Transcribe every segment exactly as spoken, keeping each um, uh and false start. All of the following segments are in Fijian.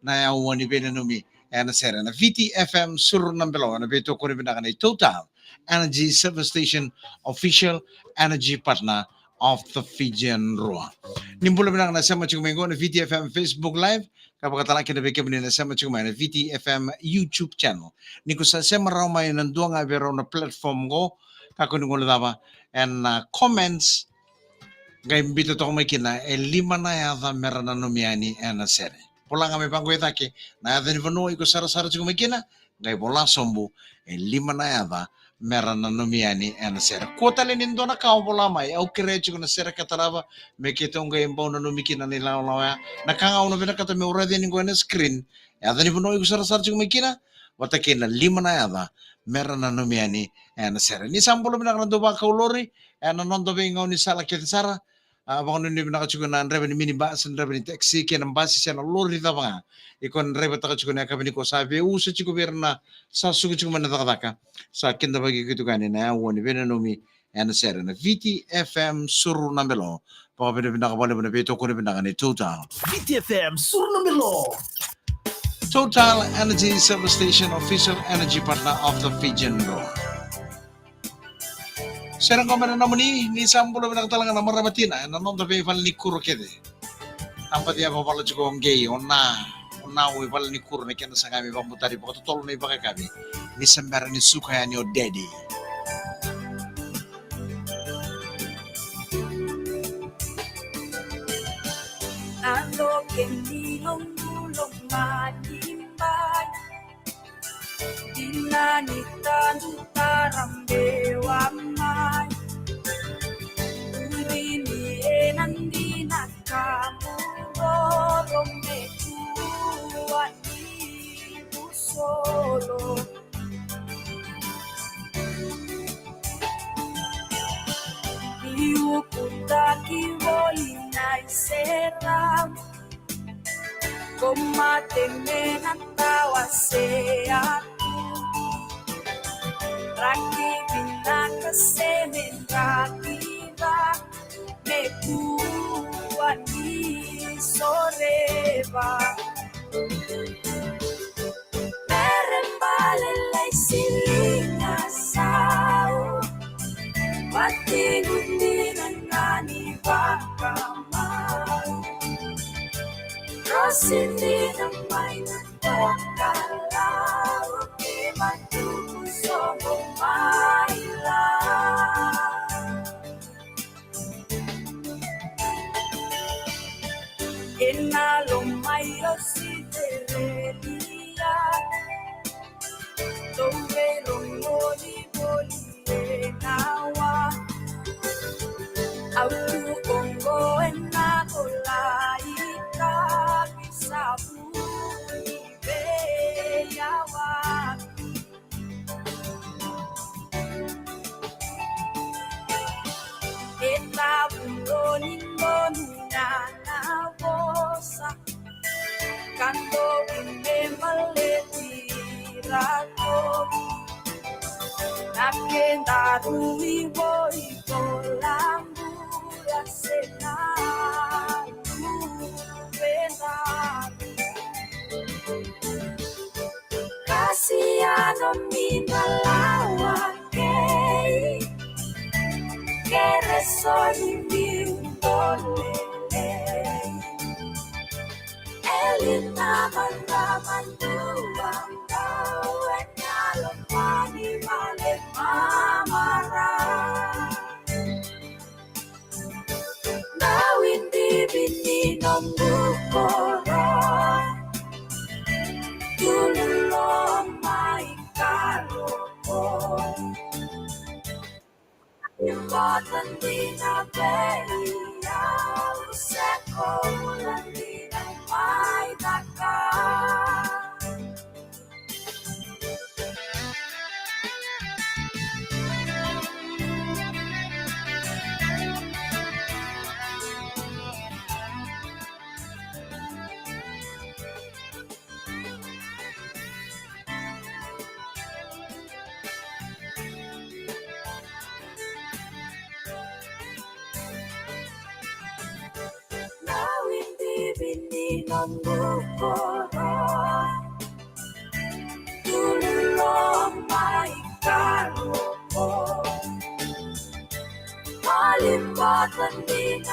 na aua ni veinanumi ena sere. Na Viti F M Suru na Belo, na veitokoni vinaka nei Total Energy Service Station, official energy partner of the Fijian Drua. Ni bula vinaka na sema tiko mai qo na Viti F M Facebook Live, ka vakatalaki na vei kemuni na sema tiko mai na Viti F M YouTube channel. Ni ko sa sema rawa mai na dua ga vei rau na platform qo, ka ko ni qo na cava, ena comments, qai bita toka mai kina e lima na yaca mera nanumi yani ena sere. Vola ga mai vaqo e cake na yaca ni vanua iko sarasara tiko mai kina, qai vola sobu e lima na yaca mera nanumi yani ena sere. Kua tale ni dua na ka o vola mai, au kerea tiko na sere ka tarava, me keitou qai bau nanumi kina na ilawalawa ya. Na ka ga au na vinakata meu raica yani qo ena screen, yaca ni vanua iko sarasara tiko mai kina, vata kei na lima na yaca mera nanumi yani ena sere. Ni sa bula vinaka na dau vakau lori ena noda veigaunisala kece sara. A, vakanuinui vinaka tiko na draiva ni minibus, na draiva ni taxi, kei na basi se na lori cava ga. Iko na draivataka tiko na yakavi nikua, sa veiusa tiko vei ira na sa suka tiko mai na cakacaka. Sa kidavaki iko tiko yani na aua ni veinanumi ena sere, na Viti F M Suru na Belo. Vakavinavinaka vakalevu na veitokoni vinaka nei Total. Viti F M Suru na Belo. Total Energy Service Station, official energy partner of the Fijian Drua. Sere qo me na nomuni, ni sa bula vinaka tale ga na marama tina ena noda veivale ni kuro kece. Naba ciwa vala tiko o Gei, o Na, o Na, o ivale ni kuro na kena saga me vakabutari vakatotolo na ivakayakavi. Ni sa bera ni suka yani o Daddy. Ando ke ni longu lo mani mai. Dina ni tadu tarambewa mai. Uri ni e nandi na kamu roro me kuwa ni busolo. Ni ukutaki voli na isera. Ko mate me na tawasea tu. Raki vinaka se me raki va. Me kuwa ni soreva. Mere bale lai siliga sau. Watigu ni na nani vakamau. Rosi ni na mai na toka lau. Ki matuku sobo mai la. Ena loma i Ositerelia. Tou veirogoci voli ena wa. Au tu oqo ena kolai ka visavu ni veiyawa. E tabu donu na na vosa. Ka dou me baleti iratou. Na keda rui voli ko lagula se na luveda. Kasiano mi na lawa kei. Kere soli mi dolele. Eli na manda mandua. Kau e na lomani vale mamara. Na windi vini noqu koro. Tulu lo mai karoko. Ni bota dina vei au se ko ula dina mai taka. Na windi vini noqu koro. Ke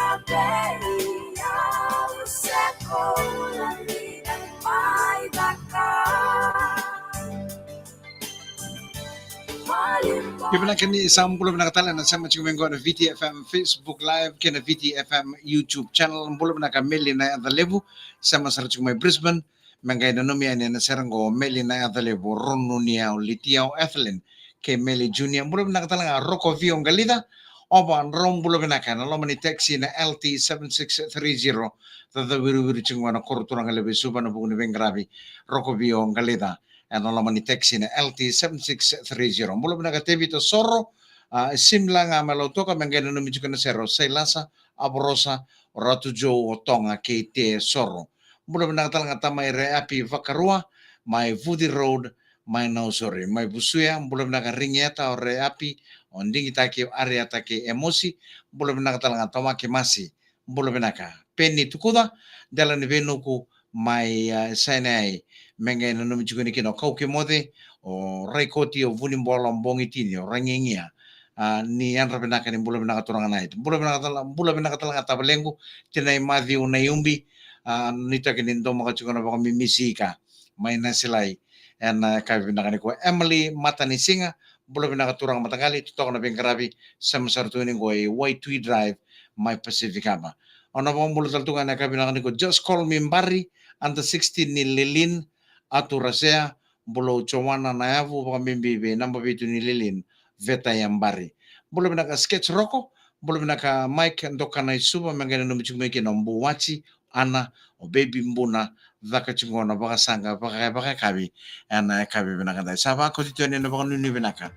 vinaka ni sa bula vinaka tale na sema tiko mai qo na V T F M Facebook Live kei na V T F M YouTube channel. Bula vinaka Meli na yaca levu, sema sara tiko mai Brisbane. Me qai nanumi yani ena sere qo Meli na yaca levu, Ronu ni au Litiau Ethelyn kei Meli Junior. Bula vinaka tale ga Roko Vio Qalica, ova drau bula vinaka ena loma ni taxi na L T seven six three zero. Caca wiriwiri tiko ga na koro turaga levu e Suva ena vuku ni veiqaravi. Roko Vio Qalica ena loma ni taxi na L T seven six three zero. Bula vinaka Tevita Soro, a, Simla ga mai Lautoka, me qai nanumi tiko na sere o Sailasa, Avorosa, o Ratu Joe, o Toga kei Te Soro. Bula vinaka tale ga Tamai Reapi Vakarua mai Vuci Road mai Nausori, mai Vusuya. Bula vinaka Rigieta, o Reapi, o Digitaki, o Ariata kei Emosi. Bula vinaka tale ga Tamaki Masi. Bula vinaka Peni Tukuca, Dela ni Veinuku mai, a, Sinai. Me qai nanumi tiko ni kina o Kau Kimoce, o Raikoti, o Vunibola, o Bogitini, o Ragigia. A, ni yadra vinaka, ni bula vinaka turaga na iti. Bula vinaka tale, bula vinaka tale ga tavalequ, tinai Maciu na Iubi. A, nuitaki ni domaka tiko na vakamimisi ika mai na silai. Ena yakavi vinaka nikua Emily Matanisiga, bula vinaka turaga mataqali, totoka na veiqaravi, sema sara tu ni qo e Waitui Drive mai Pacific Harbour. Au na vakabula tale tu ga ena yakavi vinaka nikua Just Call Me Bari, under sixteen ni Lilin, Atu Rasea, Bulou Joana na yavu, vakabibi vei naba vitu ni Lilin, Veta Yabari. Bula vinaka Sketch Roko, bula vinaka Mike Dokana i Suva, me qai nanumi tiko mai kina o Buwaci, Ana, o Baby Buna, caka tiko na vakasaqa, vaka, vakayakavi, ena yakavi vinaka dai. Sa vakoti tu yani na vakanuinui vinaka.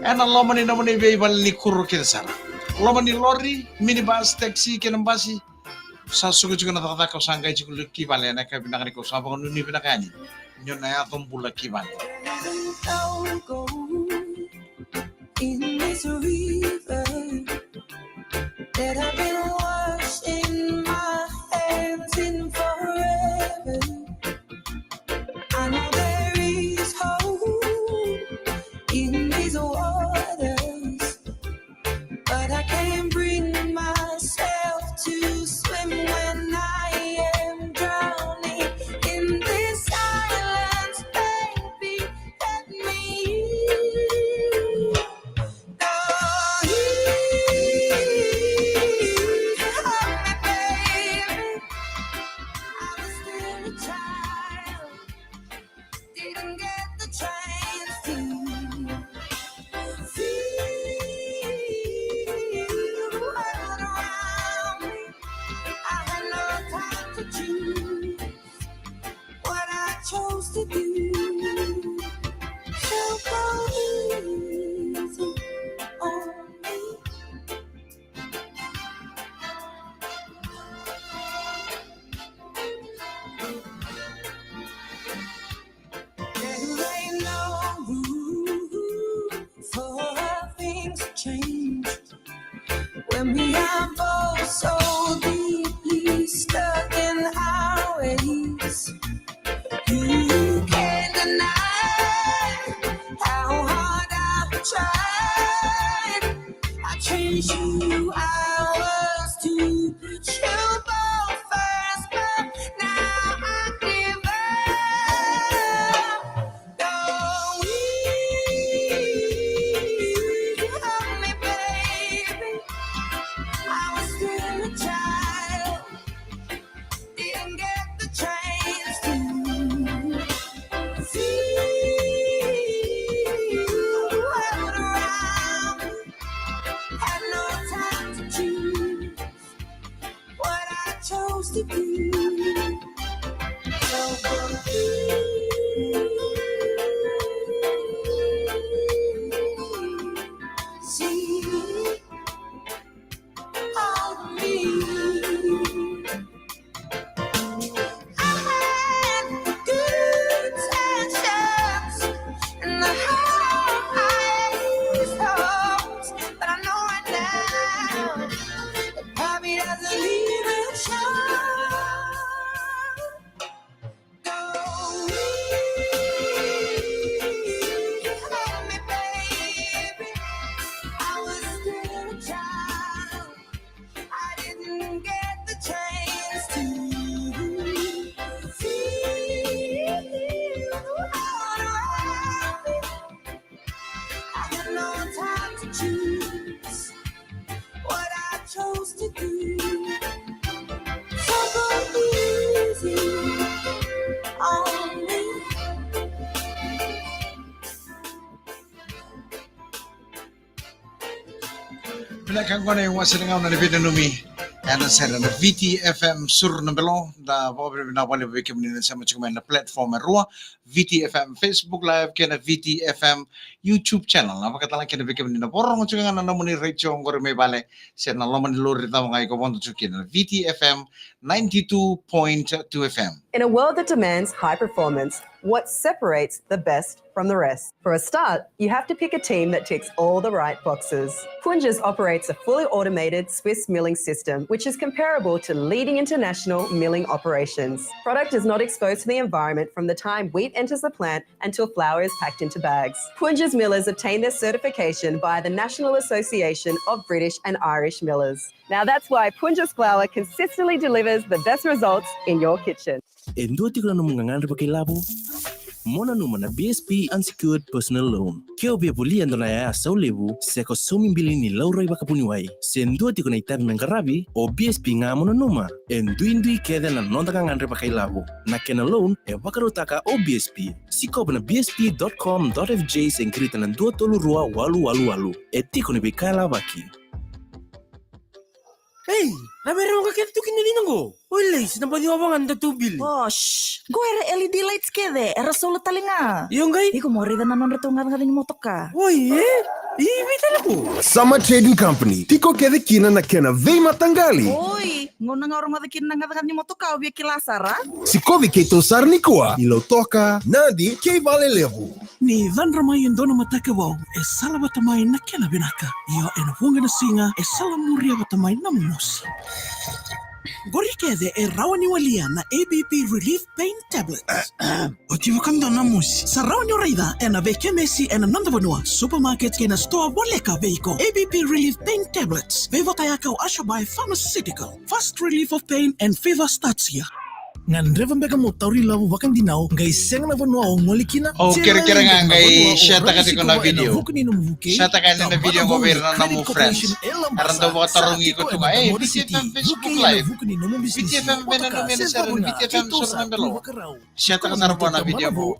Ena loma ni nomuni veivale ni kuro kece sara. Loma ni lori, minibus, taxi, kei na basi. Sa suka tiko na cakacaka, o sa qai tiko ki vale, ena yakavi vinaka nikua, sa vakanuinui vinaka yani. Ni o na yaco bula ki vale. In this river that I've been washing my hands in forever. I know there is hope in these waters, but I can't bring myself to swim when I am drowning in this silence, baby. Let me go. Hold me, baby. I was still a child. Didn't get the chance to feel the world around me. I had no time to choose what I chose to do. So go easy on me. There ain't no room for things to change when we are both so deeply stuck in our ways. You can't deny how hard I've tried. I changed who I was to put you both first, but now I give up. Don't leave me, baby. I was still a child, didn't get the chance to feel the world around me. Had no time to choose what I chose to do. So go easy on me. I had good intentions in the highest hopes, but I know right now that probably doesn't even show. Go Vinaka, gone, wasea na gauna ni veinanumi ena sere na V T F M Suru na Belo. Da vakavinavinaka vakalevu vei kemuni na sema tiko mai na platform e rua, V T F M Facebook Live kei na V T F M YouTube channel. Na vakatala kina vei kemuni na vorogo tiko ga na nomuni retio oqori mai vale se na loma ni lori, cava ga iko vodo tiko kina, na V T F M ninety-two point two F M. In a world that demands high performance, what separates the best from the rest? For a start, you have to pick a team that ticks all the right boxes. Punjas operates a fully automated Swiss milling system, which is comparable to leading international milling operations. Product is not exposed to the environment from the time wheat enters the plant until flour is packed into bags. Punjas millers obtain their certification via the National Association of British and Irish Millers. Now that's why Punjas flour consistently delivers the best results in your kitchen. E dua tiko na nomu gagadre vakailavo? Mo nanuma na B S P Unsecured Personal Loan. Ke o via volia e dua na yaya sau levu se ko saumi bili ni laurai vakavuniwai, se dua tiko na itavi me qaravi, o B S P ga mo nanuma. E duidui kece na noda gagadre vakailavo. Na kena loan e vakarautaka o B S P. Sikova na B S P dot com dot F J se qirita na dua tolu rua walu walu walu. E tiko ni veika e lavaki. Ei, na vei rau ga kece tu kina dina qo. Oi, leisi, na baci ova ga na datou bili. Osh, qo era L E D lights kece, era solar tale ga. Io qai? Iko mo raica na nodratou gacagaca ni motoka. Oi, e? I vei tale qo? Summer Trading Company, tiko kece kina na kena veimataqali. Oi, gauna ga o rogoca kina na gacagaca ni motoka, o via kila sara. Sikovi keitou sara nikua i Lautoka, Nadi kei Valelevu. Ni cadra mai e dua na mataka vou, e sala vata mai na kena vinaka. Io, ena vuqa na siga e sala muria vata mai na mosi. Qori kece e rawa ni walia na A B P Relief Pain Tablets. Oti vakadua na mosi. Sa rawa ni o raica ena veikemesi ena noda vanua, supermarket kei na sitoa voleka vei iko. A B P Relief Pain Tablets, veivakayaka o Ashabai Pharmaceutical. Fast relief of pain and fever starts here. Gadreva beka mo tauri lavo vakadinau qai sega na vanua o gole kina? Au kerekere ga qai share-taka tiko na video. Share-taka yani na video qo vei ira na nomu friends. Era dau vakatarogi iko tu ga, e, V T F M Facebook Live. V T F M vei na nomu, ena sere V T F M Suru na Belo. Share-taka sara vua na video qo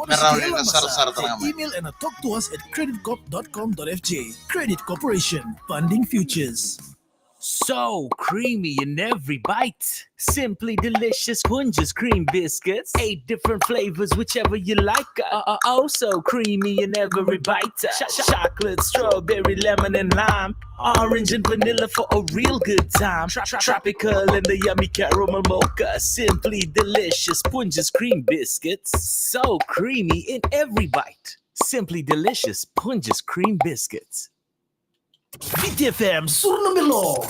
me rawa ni na sarasara tale ga mai. Email ena talk to us at credit corp dot com dot F J. Credit Corporation, funding futures. So creamy in every bite. Simply delicious Punjas cream biscuits. Eight different flavors, whichever you like. Uh, uh, oh, so creamy in every bite. Ch- ch- chocolate, strawberry, lemon, and lime. Orange and vanilla for a real good time. Tro- tro- tropical and the yummy caramel mocha. Simply delicious Punjas cream biscuits. So creamy in every bite. Simply delicious Punjas cream biscuits. V T F M, Suru na Belo.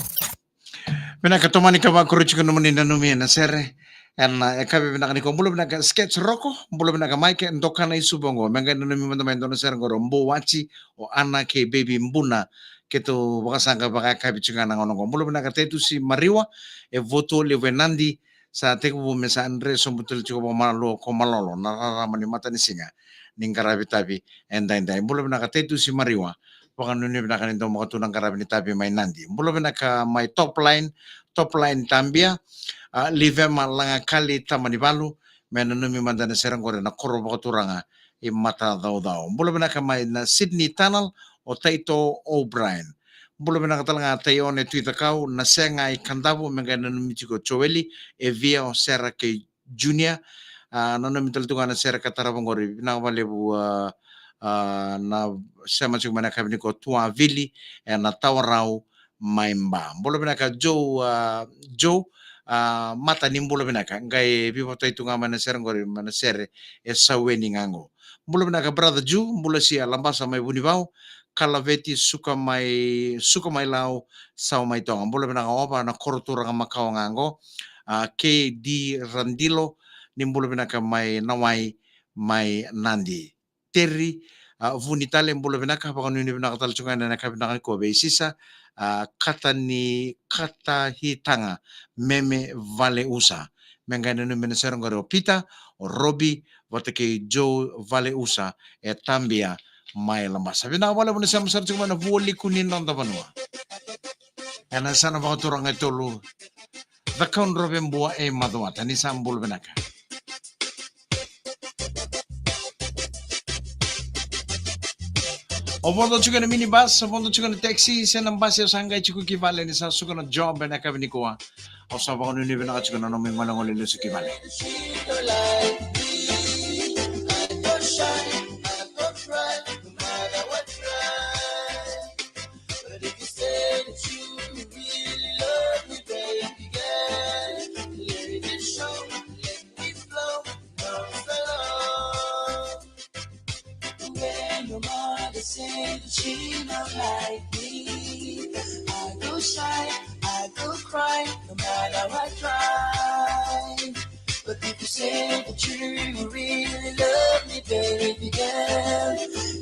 Vinaka, tomani ka vakuri tiko nomuni nanumi ena sere ena yakavi vinaka nikua. Bula vinaka Sketch Roko, bula vinaka Mike, doka na isuva qo. Me qai nanumi mada mai e dua na sere qori o Bo Wachi, o Ana kei Baby Buna. Keitou vakasaqa vakayakavi tiko ga na gauna qo. Bula vinaka Taitusi Mariwa, e Votualevu e Nadi, sa tekivu me sa dre sobu tale tiko vakamalua ko Malolo na rarama ni matanisiga ni qaravi tavi edaidai. Bula vinaka Taitusi Mariwa, vakanuinui vinaka ni dau maka tu na qaravi ni tavi mai Nadi. Bula vinaka mai Top Line, Top Line Tabia, a, Livema Lagakali Tamanivalu, me nanumi mada na sere qori na koro vakaturaga i Matacaucau. Bula vinaka mai na Sydney Tunnel, o Taito O'Brien. Bula vinaka tale ga Taione Tuicakau, na Sega i Kadavu, me qai nanumi tiko o Joeli, e Via, o Sera kei Junior. A, nanumi tale tu ga na sere ka tarava qori, vinaka vakalevu, a, a, na sema tiko mai na yakavi nikua o Tuavili, ena Tawarau mai Ba. Bula vinaka Joe, a, Joe, a, mata ni bula vinaka, qai veivatai tu ga mai na sere qori, mai na sere e Saweni ga qo. Bula vinaka brother Ju, bula sia Labasa mai Vunivau, Kalaveti, Suka mai, Suka mai Lau, Sau mai Toga. Bula vinaka Ova, na koro turaga makawa ga qo. A, K D Radilo, ni bula vinaka mai Nawai, mai Nadi. Teri, a, Vuni tale, bula vinaka, vakanuinui vinaka tale tiko ga ena yakavi vinaka nikua vei Sisa, a, Kata ni, Katahitaga, Meme Valeusa. Me qai nanumi na sere qori o Peter, o Robi, vata kei Joe Valeusa, e Tabia mai Labasa. Vinaka vakalevu na sema sara tiko mai na vualiku ni noda vanua. Ena yasana vakaturaga e tolu, Cakaudrove, Bua, e Macuata, ni sa bula vinaka. O vodo tiko na minibus, o vodo tiko na taxi, se na basi, o sa qai tiko ki vale ni sa suka na job ena yakavi nikua. O sa vakanuinui vinaka tiko na nomu igolegole lesu ki vale. When your mother said that she not like me, I go shy, I go cry, no matter I try. But if you say that you really love me, baby girl,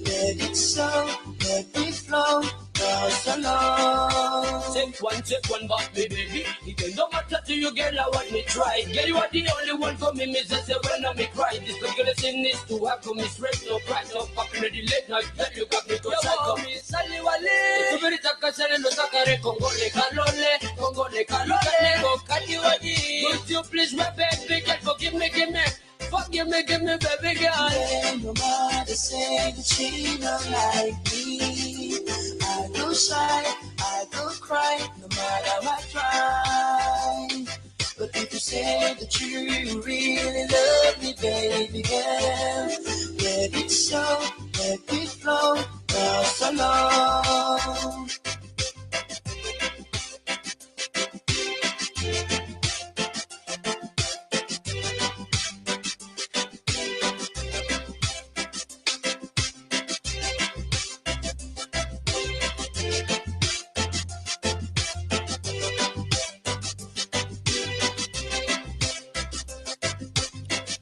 let it show, let it flow, cause alone. Take one, take one, but me, baby. It don't matter to you, girl, I want me try. Girl, you are the only one for me, me just say when I me cry. This particular thing is to happen, me stress, no pride, no fucking ready late night. Girl, you got me to psycho. Sali wale. Tubiri taka sale no taka re kongole kalole, kongole kalole. Go kati wadi. Would you please, my baby girl, forgive me, give me, forgive me, give me, baby girl. When your mother said that she don't like me, I go shy, I go cry, no matter I try. But if you say that you really love me, baby girl, let it show, let it flow, cause alone.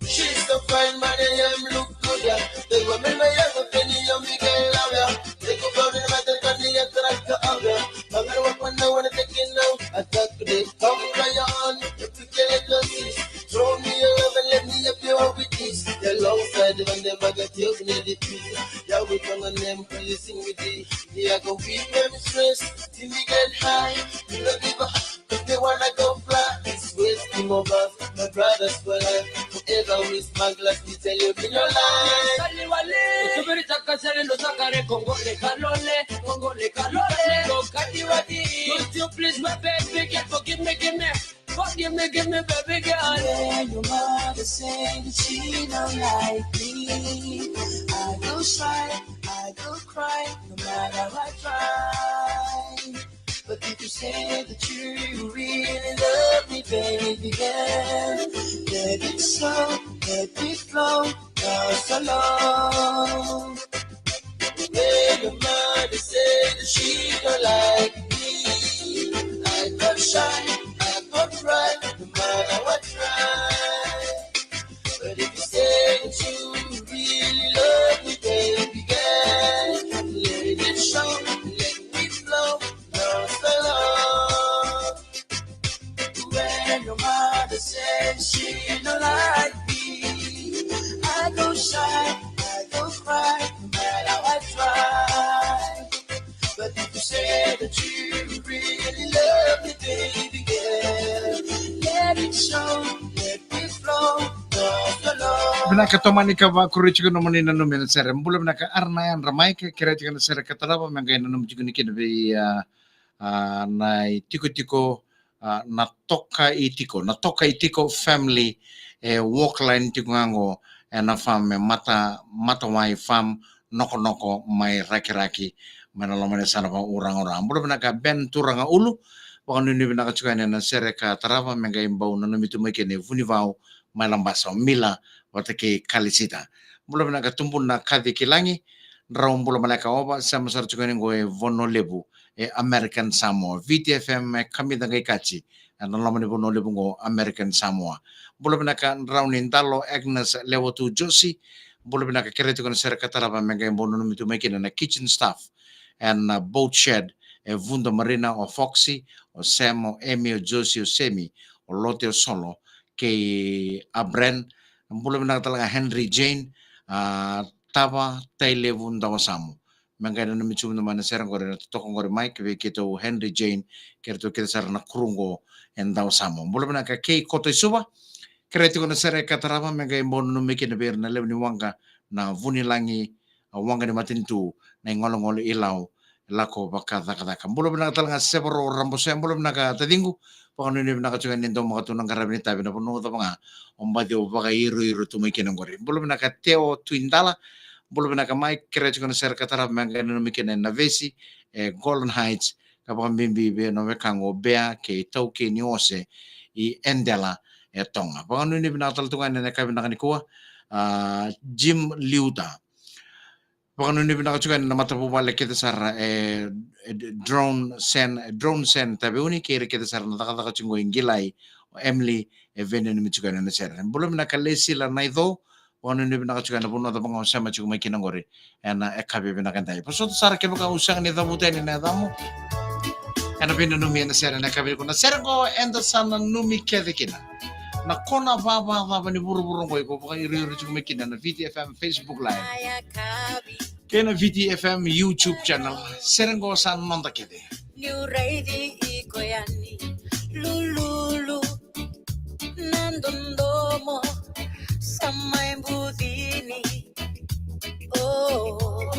She's so fine, man, I am look good, yeah. The woman, my young, penny, young, me, girl, love, yeah. They go down in the matter, can they attract the other? But I want, I wanna take it now. Attack today, come, Ryan. If you kill it, don't cease. Show me your love and let me help you out with this. Alongside the one, them, I got you in the peace. Yeah, we come on them, please sing with me. Yeah, go with them, stress. Till we get high, we don't give a fuck. If they wanna go fly, it's wasting of us, my brothers for life. Forever with my glass, we tell you in your life. Sali wale. Tubiri taka sale no taka re kongole kalole, kongole kalole. Go kati wadi. Would you please, my baby girl, forgive me, give me, forgive me, give me, baby girl. Yeah, your mother said that she don't like me. I go shy, I go cry, no matter I try. But if you say that you really love me, baby girl, let it show, let it flow, cause alone. When your mother said that she don't like me, I go shy, I go cry, no matter what try. But if you say that you really love me, baby girl, let it show, let it flow, no fellow. When your mother says she don't like me, I go shy, I go cry, no matter what try. But if you say that you really love me, baby girl, let it show, let it flow, no fellow. Vinaka Tomani ka vakuri tiko nomuni nanumi ena sere. Bula vinaka Arana Yadra Mike, kerei tiko na sere ka tarava me qai nanumi tiko ni kina vei, ah, ah, na itikotiko, ah, na Toka i Tiko, na Toka i Tiko family, e walk line tiko ga qo ena farm e Mata, Matawai Farm, Nokonoko mai Rakiraki, mai na loma ni yasana vaka Uraga. Bula vinaka Ben Turaga Ulu, vakanuinui vinaka tiko yani ena sere ka tarava me qai bau nanumi tu mai kina e Vunivau mai Labasa, o Mila vata kei Kalisita. Bula vinaka Tubuna Kaci Kilagi, drau bula maleka. Ova, sema sara tiko yani qo e Vanua Levu, e American Samoa. Viti F M e Kamica Qai Kaci, ena loma ni Vanua Levu qo American Samoa. Bula vinaka drau ni Dalo Agnes Lewatu Josi. Bula vinaka, kerei tiko na sere ka tarava me qai bau nanumi tu mai kina na kitchen staff ena, ah, boat shed e Vuda Marina, o Foxy, o Sam, o Emi, o Josi, o Semi, o Lote, o Solo kei Abren. Bula vinaka tale ga Henry Jane, ah, Tava, Tailevu, Dawasamu. Me qai nanumi tiko mai na sere qori, na totoka qori mai ki vei keitou Henry Jane, kei ratou kece sara na kuru qo e Dawasamu. Bula vinaka kei Koto i Suva, kerei tiko na sere ka tarava me qai bau nanumi kina vei ira na lewe ni waqa na Vunilagi, waqa ni matanitu, na igolegole i Lau, lako vakacakacaka. Bula vinaka tale ga Severo Rabose, bula vinaka taciqu. Vakanuinui vinaka tiko yani e daumaka tu na qaravi ni tavi na vanua cava ga o baci o vakairoiro tu mai kina qori. Bula vinaka Teo Tuidala, bula vinaka mai, kerea tiko na sere ka tarava me qai nanumi kina na vesi e Golden Heights, ka vakabibi vei na wekaqu o Bea kei Taukei ni Ose i Edela e Toga. Vakanuinui vinaka tale tu ga ena yakavi vinaka nikua, a, Jim Liuta. Vakanuinui vinaka tiko ena matavuvale kece sara e, e Drone Sen, Drone Sen Taveuni, kei ira kece sara na cakacaka tiko i Qilai, o Emily, e veinanumi tiko ena sere. Bula vinaka Lesila Naico, vakanuinui vinaka tiko ena vanua cava ga o sema tiko mai kina qori ena yakavi vinaka edai. Vosota sara kevaka au sega ni cavuta yani na yacamu ena veinanumi ena sere ena yakavi nikua. Na sere qo eda sa nanumi kece kina na kona vavacava ni vuravura qo iko vakairoiro tiko mai kina na Viti F M Facebook Live kei na Viti F M YouTube channel. Sere qo sa noda kece. Niu raici iko yani, lululu na dodomo sa mai bucini. Oh.